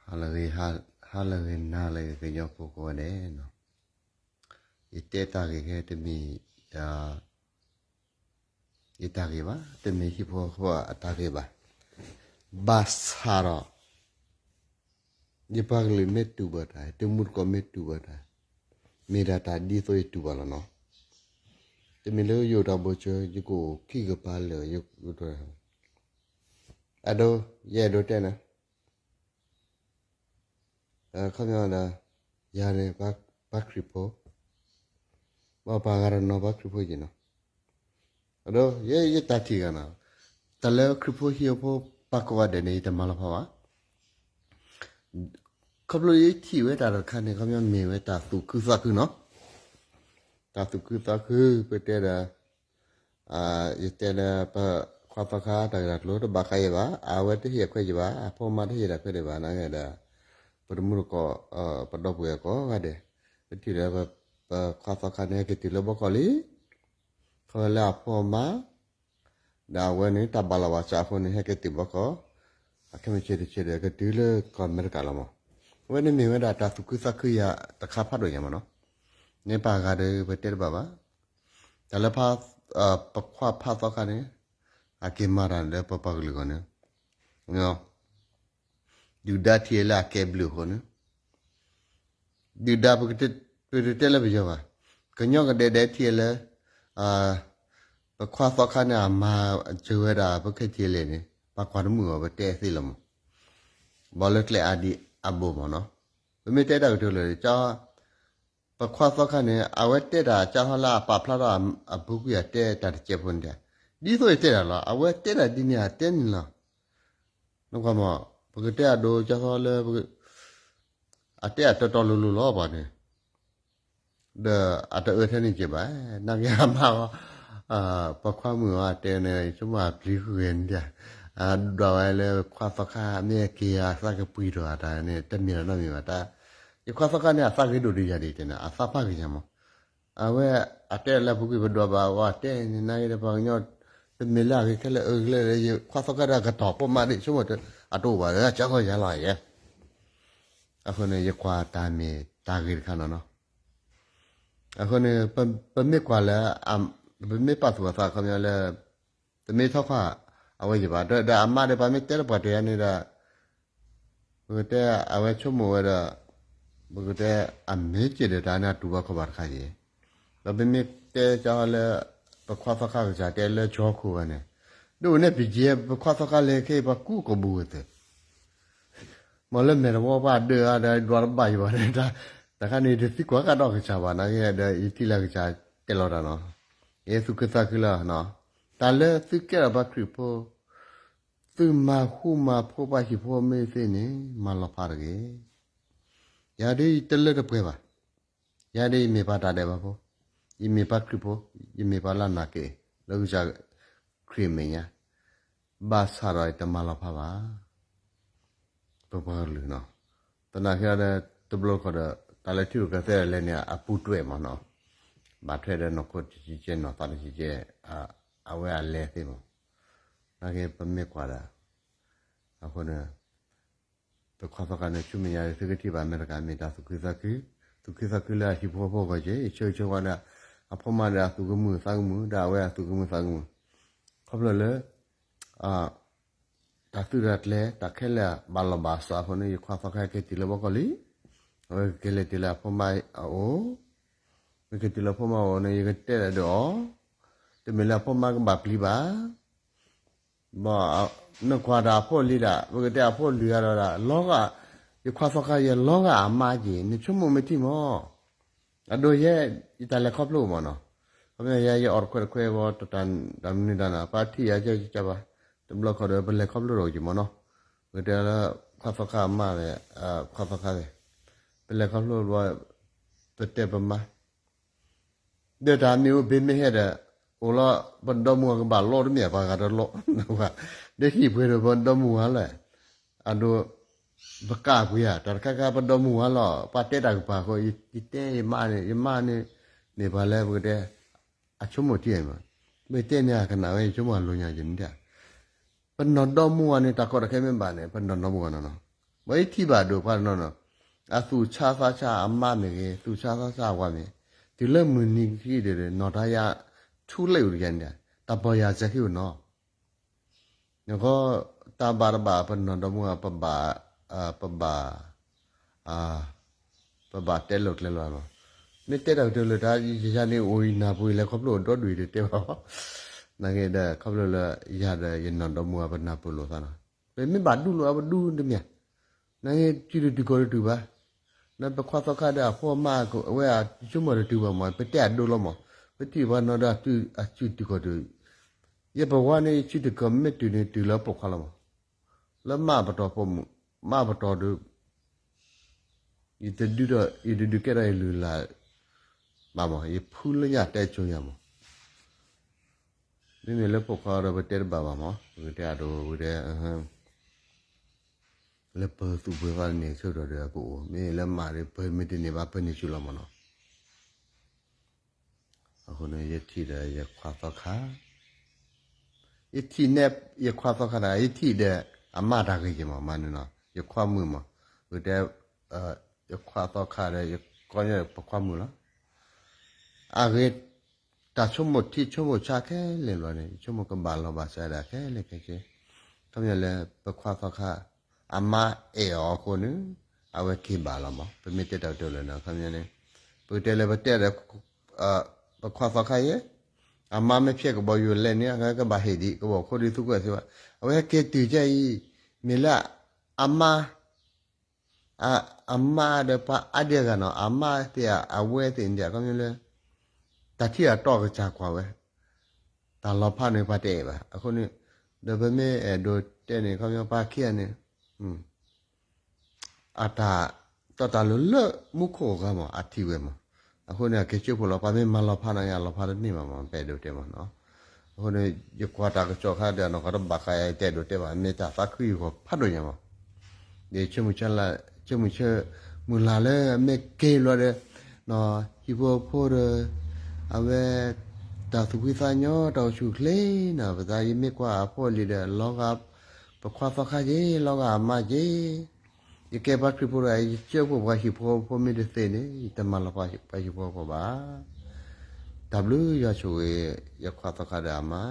ဟါလၢအဂ့ၤ, ဟါလၢအဂ့ၤ, နၤလၢအဂ့ၤ ကညီဖိကိးဂၤဒဲးနီၤ. ယတဲတၢ်ဂ့ၢ်ခဲတမ့ၢ် ယတၢ်ဂ့ၢ်ဘၣ်, တမ့ၢ်ဟံၣ်ဖိဃီဖိအတၢ်ဂ့ၢ်ဘၣ်. ဘၣ်ဆၣ်ဒီး ယပှၤကလုာ်မ့ၢ်တူၢ်ဘၣ်တၢ်, တမူတကိးမ့ၢ်တူၢ်ဘၣ်တၢ်, မ့ၢ်ဒၣ်တၢ်ဒ်သိးယတူၢ်ဘၣ်လီၤနီၤ. တမ့ၢ်လၢယအိၣ်တၢ်ဘိၣ်စၢၤ ယကအိၣ်ခံကပၤလၢာ်, ယ အဒိ, ယအဲၣ်ဒိးတဲနၤ ခီပညီဒီး ယၤန့ၣ် ပှၤခရံာ်ဖိ, ဘၣ်ပှၤဂၤတနီၤပှၤခရံာ်ဖိယံၤနီၤ. အဒိ ယ ယတၢ်ထံၣ်ဂၤနီၤ, တၢ်လၢခရံာ်ဖိဟံၣ်ဖိဃီဖိပှၤကိးဂၤဒဲးန့ၣ် ယတမၤလီၤဖးဘၣ်. ခီဖျိယထံၣ်ဝဲတၢ်တခါန့ၣ် ခီပညီမ့ၢ်ဝဲတၢ်သူၣ်ခုသးခုနီၤ. တၢ်သူၣ်ခုသးခု ပတဲဒီး ယတဲလၢပခွါသီခါတၢ်ဂ့ၢ်တၢ်ကျိၤတဘၣ်ဃးယဲဘၣ်, အဝဲတဟ့ၣ်အခွဲးယဲဘၣ်, အဖိအမါတဟ့ၣ်တၢ်ခွဲးဒံးဘၣ်, နာ်က့ဒီး ပတမူတကိး ပဒီပုၢ်ဝဲၢ်ကိးဂၤဒဲး ပထံၣ်လၢ ပခွါသီခါန့ၣ် ဟဲက့ၤတုၤလၢဘီကီၢ်လံ. ခီဖျိလၢအဖိအမါ ဒီးအဝဲန့ၣ် တၢ်ဘၣ်လီၤဘၣ်စးအဃိန့ၣ် ဟဲက့ၤတုၤဘီကီၢ်, အခဲမုၢ်ဆ့ၣ်တဆ့ၣ်ဒီး ကတုၤလၢကီၢ်အမဲရကၤလီၤမး. အဝဲန့ၣ်မ့ၢ်ဝဲဒၣ်တၢ်သူၣ်ခုသးခုယၤတခါဖးဒိၣ်ညါမးနီၤ. န့ၢ်ပာ်ဂၤဒီး ပတဲတဘၣ်ဘၣ်. တၢ်လၢ ပခွါဖးသီခါန့ၣ် အက့ၤမၤတၢ်လၢပပှၤကလုာ်အဂီၢ်န့ၣ် ဒုၣ်ဒါထံၣ်လၢအကဲဘျုးအဃိန့ၣ် ဒုၣ်ဒါ ပတတဲလၢပယီၤဘၣ်, ကညီကဒဲးဒဲးထံၣ်လၢ ပခွါသီခါန့ၣ် အမၤစၢၤဝဲဒၣ် ပခဲထံၣ်လဲၣ်န့ၣ် ပှၤကွၢ်တမုာ်အီၤ ပတဲသ့လီၤမး. ဘၣ်လၢကျဲအါဒံးအဘိမးနီၤ. ပမ့ၢ်တဲတၢ်ကတိၤလၢာ် ပခွါသီခါန့ၣ် အဝဲတဲတၢ်ကၢ်သီလၢအပာ်ဖျါထီၣ်အပူၤကွံာ် အတဲတၢ်တစဲးဖိန့ၣ်, ဒ်သိးယတဲတၢ်လီၤ. အဝဲတဲတၢ်ဒ်န့ၣ် အတဲန့ၣ်လီၤ. နကွၢ်မး, ပကတဲအဒိကၢ်သီလၢ အတဲအတီတီလိၤလိၤလီၤပှၤန့ၣ်, ဒီးအတအၢထဲန့ၣ်က့ၤဘၣ်, နာ်က့အမါအီၤ, ပခွါမုၣ်အီၤအတဲန့ၣ် ယဆိကမိၣ်အပျံၤဃုာ်ဂဲၤန့ၣ်, ဒွးဝဲလၢခွါသီခါ မ့ၢ်က့ၤအသးကပှံၤထီၣ်အတၢ်န့ၣ် တမ့ၢ်လီၤနီတမံၤဘၣ်. ယခွါသီခါန့ၣ် အသးဂ့ၤဒိၣ်ဒံးယၤဒံးတဲန့ၣ် အသးဖးဂ့ၤညါမး. အဝဲအတဲလၢအပူၤကွံာ် ပဒွးဘၣ်အီၤအတဲန့ၣ် နာ်က့ဒီးပှၤကညီ တမ့ၢ်လၢအဂ့ၤခဲလၢာ်အဂ့ၤလၢာ် ယခွါသီခါဒီးအကတီၢ်ဖိမးဒံး ဆိကမိၣ်အတအိၣ်ဘၣ်ဒီး ကၢ်ဂီၤယၤလီၤယဲ. အဃိန့ၣ် ယကွၢ်တၢ်မ့ၢ်တၢ်ဂ့ၤတခါနီၤနီၤ. အဃိန့ၣ် ပမ့ၢ်ကွၢ်လၢ ပမ့ၢ်ပာ်သူၣ်ပာ်သးအခီပညီလၢ တမ့ၢ်ထီၣ်ခွါအဝဲယံၤဘၣ်. ဒီးအမါဒီး ပမ့ၢ်တဲလၢပှၤတယၤန့ၣ်ဒီး ပကတဲအဝဲဆိကမိၣ်ဝဲဒီး ပကတဲ အမ့ၢ်စ့ၢ်ဒီးတၢ်န့ၣ်အတူၢ်ဘၣ်ခီၣ်ဘၣ်တခါယံၤ, ဒီးပမ့ၢ်တဲကၢ်လၢ ပခွါသီခါကစၢ်တဲလၢကၠီခိၣ်ဝဲန့ၣ်, ဒ်အိၣ်န့ၣ် ပယဲ ပခွါသီခါလဲၤခဲအံၤ ပှၤကူကိးဘူးဝဲသ့ၣ် မ့ၢ်လၢမဲာ်တဝီပှၢ်ဒၢအါဒီးဒွးတဘၣ်ယံၤဘၣ်န့ၣ်, တၢ်ခါန့ၣ် တသံကွၢ်ကဒီးကစၢ်ဘၣ်နာ်က့ဒီး ယထံၣ်လၢကစၢ်တဲလီၤတၢ်နီၤ, ယသူၣ်ခုသးခုလၢ တၢ်လၢသုကဲထီၣ်ပှၤခရံာ်ဖိ, သုမၤဃူမၤဖိးပှၤဟံၣ်ဖိမ့ၢ်သ့န့ၣ် မၤလီၤဖးတဂ့ၤ. ယၤဒ်ယတလၢတပှဲၤဘၣ်, ယၤဒ်ယမ့ၢ်ပှၤတၢ်ဒဲးဘးဖိ, ယမ့ၢ်ပှၤခရံာ်ဖိ, ယမ့ၢ်ပှၤလၢနာ်က့ လၢကစၢ်ခရံာ်အမဲာ်ညါ, ဘၣ်ဆၣ်ဒီးယတမၤလီၤဖးဘၣ် ပပှၤကလုာ်နီၤ. သနာ်က့ဒီး တဘျီတခီၣ်ဒီး တၢ်လၢထံရူၢ်ကီၢ်သဲးလဲၤန့ၣ် အပူၤတွဲၣ်မးနီၤ, ဘၣ်ထွဲဒီးနီၢ်ခိတဆံကဲ နီၢ်သးတဆံကဲ, အဝဲအလဲၤသ့မး. နာ်က့ပမ့ၢ်ကွၢ်ဒီး အဃိန့ၣ် ပခွါသီခါန့ၣ် ဆူမဲာ်ညါသုကထံၣ်ဘၣ် အမဲရကၤမ့ၢ်တၢ်သူၣ်ခုသးခု, သူၣ်ခုသးခုလၢအဟံၣ်ဖိဃီဖိအဂီၢ်က့ၤ, ယဆၢဂ့ၤဆၢဝါဒီး အဖိမါဒီးအသူၣ်ကမုာ်သးကမုာ် ဒီးအဝဲအသူၣ်ကမုာ်သးကမုာ်, ခီဖျိလၢ တၢ်သုးတၢ်ကျဲၤ တၢ်ခဲလၢာ်ဘၣ်လီၤဘၣ်စးအဃိန့ၣ် ယခွါသီခါက့ၤတုၤလၢဘီကီၢ်လံ, အဝဲကက့ၤလဲၤတုၤလၢအဖိမါအအိၣ်, မ့ၢ်က့ၤတုၤလၢအဖိမါအအိၣ်န့ၣ် ယကတဲဒီးအီၤ, တမ့ၢ်လၢအဖိမါကဘၣ်ပျံၤဘၣ် ဘၣ်, နကွၢ်ဒီးအဖိလံၤဒၣ် ပကတဲအဖိလွံၢ်ဂၤဒီးဒၣ် လီၤဂာ်, ယခွါသီခါယဲလီၤဂာ်အမါက့ၤ နဆိကမိၣ်မ့ၢ်ထံမး, အဒိယဲ ယတၢ်လဲၤခီဖျိမးနီၤ, ခီဖျိယဲယအီၣ်တခွဲးတခွဲးဝဲ တၢ်မနုၤတၢ်နီၤ ပှၤထံၣ်ယၤကဲကဲဘၣ်, တဘျီခီၣ်ဒီး ပလဲၤခီဖျိဒီးက့ၤမးနီၤ, ပကတဲလၢ ခွါသီခါအမါ ခွါသီခါသ့ၣ်, ပလဲၤခီဖျိဘၣ်, ပတဲပမါ ဒီးတၢ်မ့ၢ်အိၣ်ဘ့ၣ်မ့ၢ်ဟဲဒီး အိၣ်လီၤ ပဒီမါဝၤကဘၣ်လီတမ့ၢ်ပှၤဂၤတလီ, ဒီဟံၣ်ပှဲၤဒီးပဒီမါဝၤလီၤ, အဒိ ပကးပှ့ၤဧါ တၢ်တခါခါပဒီမါဝၤလီၤ ပှၤတဲတၢ်ကပၤဃိ ယတဲယမါန့ၣ် ယမါန့ၣ် မ့ၢ်ပှၤလၢပကတဲ အဆိကမိၣ်ထံမး, မ့ၢ်တဲန့ၣ်အကနၣ်ဝဲ ယဆိကမိၣ်အလိၤညါယန့ၣ် ပနီၢ်ဒီမါဝၤန့ၣ် တၢ်ကီတၢ်ခဲမ့ၢ်ဘၣ်န့ၣ် ပနီၢ်ဒီမါဝၤနီၤနီၤ, ပှၤအံၤထံၣ်ဘၣ်ဒိၣ်ပှၤတနီၤနီၤ, အသူၣ်ဆါသးဆါအမါမ့ၢ်ဂ့ၤ, သူၣ်ဆါသးဆါအဝၤမ့ၢ်, တုၤလၢမုၢ်နံၤခံဒီး နီၢ်တၢ်ယၤ ထူလၢယအိၣ်တယၤန့ၣ်, တၢ်ပီၢ်ယၤစဲၤခံအိၣ်နီၤ, နကီ တၢ်ဘၣ်တဘၣ် ပနီၢ်ဒီမါဝၤ ပဘၣ်, ပဘၣ်, ပဘၣ်တဲလိာ်ကျဲလိာ်လီၤ, မ့ၢ်တဲတၢ်ကတိၤလၢတၢ် ယၤန့ၣ်အိၣ်အံၤနၢ်ပၢၢ်အံၤလဲၣ် ခီဖျိအိၣ်ဒီဒူၣ်အံၤတတဲဘၣ်, နာ်က့ဒီး ခီဖျိလၢ ယၤဒီးယနီၢ်ဒီမါဝၤ ပနၢ်ပၢၢ်လိာ်သးနီၤ, ပမ့ၢ်ဘၣ်ဒူလိာ်အပဒူတမ့ၢ်ဧါ နက့ စုတတုၤကီၢ်တတုၤဘၣ်, နပခွါသီခါဒီးအဖိအမါ အဝဲအစုမီၢ်တတုၤဘၣ်မး ပတဲအဒိလီၤမး, ပထံၣ်ပှၤနီၤဒီးအစုတတုၤကီၢ်တတုၤ, ယပဝါန့ၣ် ယစုတကီၢ်မ့ၢ်တုၤန့ၣ် တုၤလၢပိာ်ခွါလီၤမး, လၢမၤပတီၢ်ပိာ်မုၣ်, မၤပတီၢ်ဒီး ယတဒုးဒီး ယတဒုးကဲထီၣ်ယလုၢ်လၢ်ဘၣ်မး, ယဖုလၢညါတဲဆိညါမး, မ့မ့ၢ်လၢပိာ်ခွါဒီးပတဲတဘၣ်ဘၣ်မး, ပကတဲအဒိ ပကတဲ လၢပသူၣ်ပှဲၤသးန့ၣ်ဆၢကတီၢ်ဒီးအကအိၣ်, မ့ၢ်လၢမၤဒီး ပမ့ၢ်တန့ၢ်ဘၣ် ပန့ၢ်ဆူၣ်လီၤမးနီၤ, အဃိန့ၣ် ယထံၣ်ဒီးယခွါသီခါ, ယထံၣ်န့ၣ် ယခွါသီခါဒီး ယထံၣ်ဒီး အမါတၢ်ဂ့ၤက့ၤမး မးန့ၣ်နီၤ, ယခွါမုၣ်မး, ပကတဲ ယခွါသီခါဒီး ယကီၢ်ညီပခွါမုၣ်လီၤ, အဂ့ၤ တၢ်ဆိကမိၣ်ထံဆိကမိၣ်ဆါခဲလၢာ်လီၤန့ၣ် ဆိကမိၣ်ကဘၣ်လီၤဘၣ်စးဒၣ်ခဲလၢာ်ခဲဆ့, ခီပညီလၢ ပခွါသီခါ အမါအဲၣ်အီၤအဃိန့ၣ် အဝဲက့ၤဘၣ်လီၤမး, ပမ့ၢ်တဲတၢ်ကတိၤလၢန့ၣ် ခီပညီန့ၣ် ပကတဲလၢပတဲဒီး ပခွါသီခါယဲၢ်, အမါမ့ၢ်ဖျဲးကဘီယူၤလဲၣ်န့ၣ် အကဘၣ်ဟ့ၣ်ဒံး ကဘီၣ်ခိၣ်ဒံးသူကဝဲၢ်သ့ဘၣ်, အဝဲဟဲက့ၤတုၤကဲအံၤ မ့ၢ်လၢ အမါ အမါဒီးပှၤအါဒံအဂၤနီၤ, အမါသ့ၣ် အဝဲသ့ၣ်န့ၣ် ခီပညီလၢ တၢ်ထံၣ်အတီၢ်ကစၢ်ကွၢ်ဝဲ, တၢ်လီၤဖးန့ၣ်ပှၤတအဲၣ်ဘၣ်, အဃိန့ၣ် ဒီးပမ့ၢ်အဲၣ်ဒိးတဲန့ၣ် ခီပညီပှၤခံဂၤန့ၣ် အတၢ် တီၢ်တၢ်လိၤလၢမူခိၣ်အဂၤမး အထံၣ်ဝဲမး, အဃိန့ၣ် အကဲကၠိဖိလီၤ, ပှၤမ့ၢ်မၤလီၤဖးန့ၣ် အလီၤဖးတန့ၢ်ဘၣ်မး ပအဲၣ်ဒိးတဲမးနီၤ, အဃိန့ၣ် ယကွၢ်တၢ်ကစီၣ်ခါဒီး နီၢ်ကီတဘၣ်ဃး ယတအဲၣ်ဒိးတဲဘၣ် မ့ၢ်တၢ်သးခုယဂီၢ်ဖးဒိၣ်ညါမး, ဒီး ဆိကမိၣ်ဆၢမုၢ်လၢ်လၢအမ့ၢ်က့ၤဘျီဒီး ဟံၣ်ဖိဃီဖိဒီး အဝဲ တၢ်သူၣ်ဖှံသးညီ တၢ်အိၣ်ဆူၣ်အိၣ်ချ့နီၤ, ပသးယမ့ၢ်ကွၢ်အဖိအလံၤဒီး လီၤဂာ် ပခွါသီခါက့ၤ လီၤဂာ်အမါက့ၤ, ယကဲပှၤခရံာ်ဖိဒီး ယကၢဖိပှၤဟံၣ်ဖိဃီဖိမ့ၢ်တသ့န့ၣ် ယတမၤလီၤပှၤဟံၣ်ဖိဃီဖိဘၣ်, တၢ်ဘျုးယွၤဆိၣ်ဂ့ၤ ယခွါသီခါဒီးအမါ